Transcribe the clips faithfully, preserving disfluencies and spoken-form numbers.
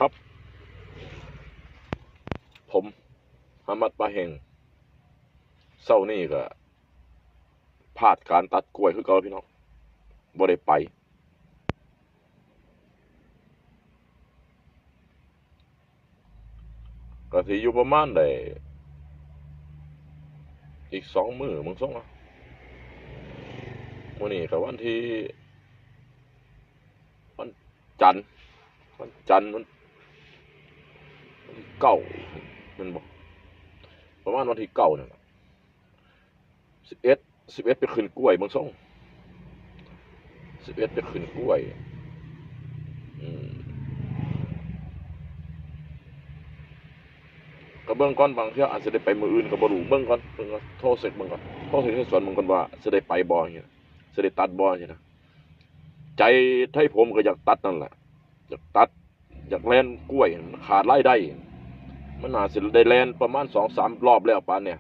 ครับ ผม หามัดปาแฮง เช้านี้ก็พลาดการตัดกล้วยคือเก่าพี่น้อง บ่ได้ไป ก็สิอยู่ประมาณได้อีกสองมื้อ เบิ่งทรงแล้ว มื้อนี้ก็วันที่ วันจันทร์ วันจันทร์มัน วันที่เก้า แม่นบ่ ประมาณวันที่เก้านั่นล่ะ สิบเอ็ด สิบเอ็ด ไปขึ้นกล้วย เบิ่งทรง สิบเอ็ด ไปขึ้นกล้วย อืม ก็เบิ่งก่อน บางเทื่ออาจสิได้ไปมื้ออื่นก็บ่รู้ เบิ่งก่อน เบิ่งก่อน โทรเช็กเบิ่งก่อน โทรเช็กในสวนเบิ่งก่อนว่าสิได้ไปบ่ จั่งซี้นะ สิได้ตัดบ่ จั่งซี้นะ ใจไทยผมก็อยากตัดนั่นแหละ อยากตัด อยากแล่นกล้วย มันขาดรายได้ มันน่าสิได้แล่นประมาณสองสามรอบแล้วป่านเนี่ย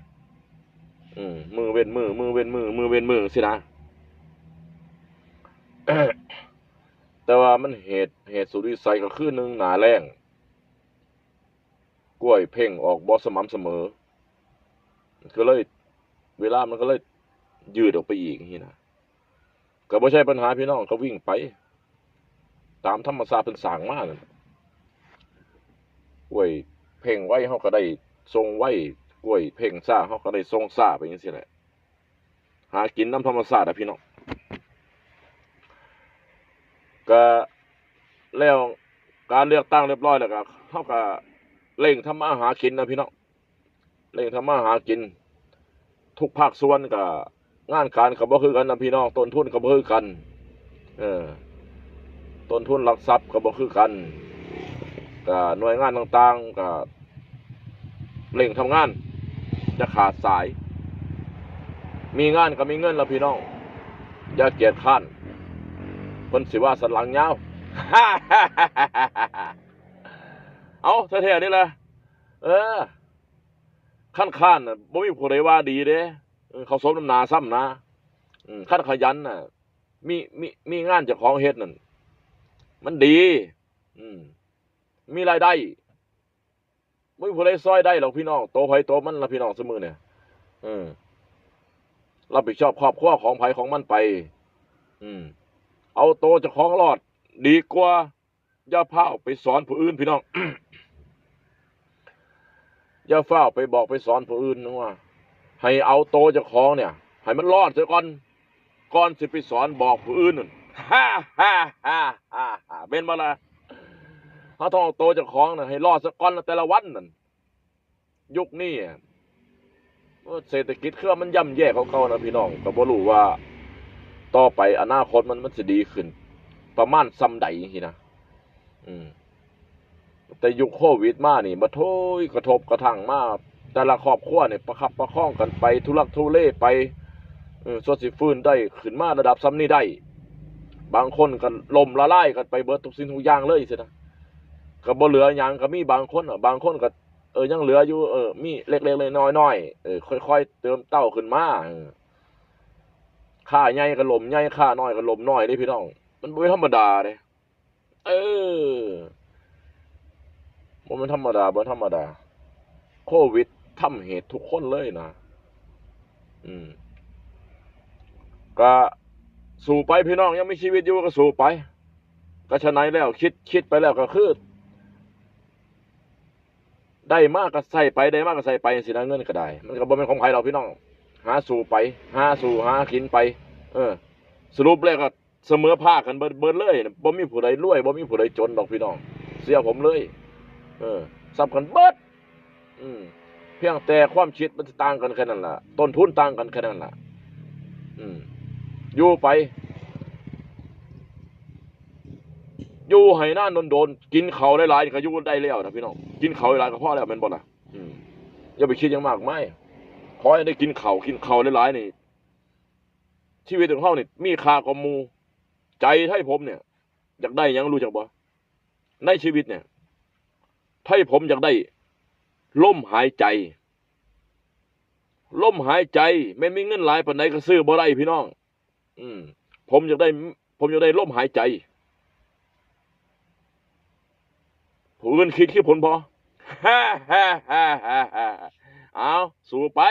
อืม มื้อเว้นมื้อ มื้อเว้นมื้อ มื้อเว้นมื้อซี้นะ แต่ว่ามันเหตุ เหตุสุดวิสัยก็คือ หนึ่ง หน้าแล้ง กล้วยเพ่งออกบ่สม่ำเสมอ มันก็เลย เวลามันก็เลยยืดออกไปอีกจั่งซี้นะ ก็บ่ใช่ปัญหาพี่น้อง ก็วิ่งไป ตามธรรมชาติเพิ่นสร้างมานั่นแหละ กล้วยเพ่งไวเฮาก็ได้ส่งไว กล้วยเพ่งช้าเฮาก็ได้ส่งช้าไปจั่งซี้แหละ หากินนำธรรมชาติอะพี่น้อง ก็แล้วการเลือกตั้งเรียบร้อยแล้วก็ เฮาก็เร่งทำมาหากินนะพี่น้อง เร่งทำมาหากิน ทุกภาคส่วนก็ งานการก็บ่คือกันนะพี่น้อง ต้นทุนก็บ่คือกัน เออ ต้นทุนหลักทรัพย์ก็บ่คือกัน ก็หน่วยงานต่างๆ ก็เร่งทำงาน อย่าขาดสาย มีงานก็มีเงินแล้วพี่น้อง อย่าเกียจคร้าน เพิ่นสิว่าสันหลังยาว เอาแท้ๆ นี่แหละ เออ คันค้านน่ะ บ่มีผู้ใดว่าดีเด้ เออ เขาสมน้ำหน้าซ้ำนะ อืม คันขยันน่ะ มี มี มีงานเจ้าของเฮ็ดนั่น มันดี อืม มีรายได้ บ่มีผู้ใดซอยได้หรอกพี่น้อง โตไผโตมันล่ะพี่น้อง ซุมื้อเนี่ย เออ รับผิดชอบครอบครัวของไผของมันไป อืม เอาโตเจ้าของรอดดีกว่า อย่าฟ้าวไปสอนผู้อื่นพี่น้อง อย่าฟ้าวไปบอกไปสอนผู้อื่นนะว่า ให้เอาโตเจ้าของเนี่ย ให้มันรอดซะก่อน ก่อนสิไปสอนบอกผู้อื่นนั่น ฮ่าฮ่าฮ่าฮ่าฮ่า แม่นบ่ล่ะ เฮาต้องเอาโตเจ้าของน่ะให้รอดซะก่อน แต่ละวันนั่น ยุคนี้อะ เศรษฐกิจคือว่ามันย่ำแย่กว่าเก่านะพี่น้อง ก็บ่รู้ว่าต่อไปอนาคตมัน มันสิดีขึ้นประมาณส่ำใดจั่งซี้นะ อืม แต่ยุคโควิดมานี่ บัดโธ่ กระทบกระทั่งมา แต่ละครอบครัวนี่ประคับประคองกันไป ทุลักทุเลไป เออ ส่วนสิฟื้นได้ขึ้นมาระดับส่ำนี้ได้ บางคนก็ล้มละลายกันไปเบิดทุกสิ่งทุกอย่างเลยซี้นะ ก็บ่เหลือหยัง ก็มีบางคนอะ บางคนก็ เออ ยังเหลืออยู่ เออ มีเล็กๆ น้อยๆ เออ ค่อยๆ เติมเต้าขึ้นมา เออ ค้าใหญ่ก็ล้มใหญ่ ค้าน้อยก็ล้มน้อยเด้พี่น้อง มันบ่ธรรมดาเด้ เออ บ่แม่นธรรมดา บ่ธรรมดา โควิดทำเหตุทุกคนเลยนะ อืม ก็สู้ไปพี่น้อง ยังมีชีวิตอยู่ก็สู้ไป ก็ฉะนั้นแล้ว คิด คิดไปแล้วก็คือ ได้มาก็ใช้ไป ได้มาก็ใช้ไปจั่งซี้นะ เงินก็ได้ มันก็บ่แม่นของไผดอกพี่น้อง หาสู้ไป หาสู้หากินไป เออ สรุปแล้วก็เสมอภาคกันเบิด เบิดเลย บ่มีผู้ใดรวย บ่มีผู้ใดจนดอกพี่น้อง เชื่อผมเลย เออ ส่ำกันเบิด อืม เพียงแต่ความคิดมันสิต่างกันแค่นั้นล่ะ ต้นทุนต่างกันแค่นั้นล่ะ อืม อยู่ไป อยู่ให้นานโดนๆ กินข้าวหลายๆ นี่ก็อยู่ได้แล้วนะพี่น้อง กินข้าวหลายๆ ก็พอแล้วแม่นบ่ล่ะ อืม อย่าไปคิดหยังมากมาย ขอให้ได้กินข้าว กินข้าวหลายๆ นี่ ชีวิตของเฮานี่มีค่ากว่าหมู่ ใจไทยผมเนี่ย อยากได้หยังรู้จักบ่ ในชีวิตเนี่ย ไทยผมอยากได้ลมหายใจ ลมหายใจ แม้นมีเงินหลายปานใดก็ซื้อบ่ได้พี่น้อง อืม ผมอยากได้ ผมอยากได้ลมหายใจ ผ ผู้อื่นคิดคือผลพอ ฮ่าฮ่าฮ่าฮ่าฮ่า เอา สู้ไป